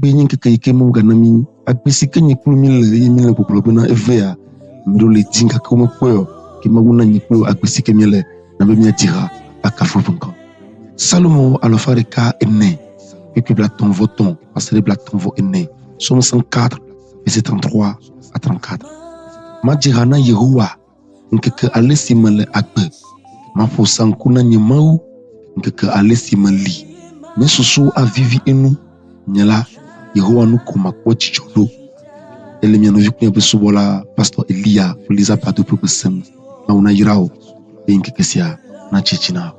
Egbee nye ŋkeke yi ke Mawu gana mí agbe si ke nye kple mi le eye míele gbɔgblɔ bena evea ame ɖewo le dim gake womekpɔe o. Ke Mawu na nye kple wò agbe si ke míele na be míadzi ha akafu eƒe ŋkɔ. Salomo alafa ɖeka ene kpekpe blatɔ̃ vɔ tɔ̃ va se ɖe blatɔ̃ vɔ ene, Psaume 104, verset 33 à 34. Madzi ha na Yehowa ŋkeke ale si mele agbe. Maƒo saŋku na nye Mawu ŋkeke ale si meli. Nye susu avivi enu. Nye la, Yehowa nu ko makpɔ dzidzɔ ɖo. Ele mia nɔvi kple miaƒe subɔla Pastor Eliya kple Liza Bado ƒe gbe sem. Mawu nayra wò eye ŋkeke sia nadze edzi na wò.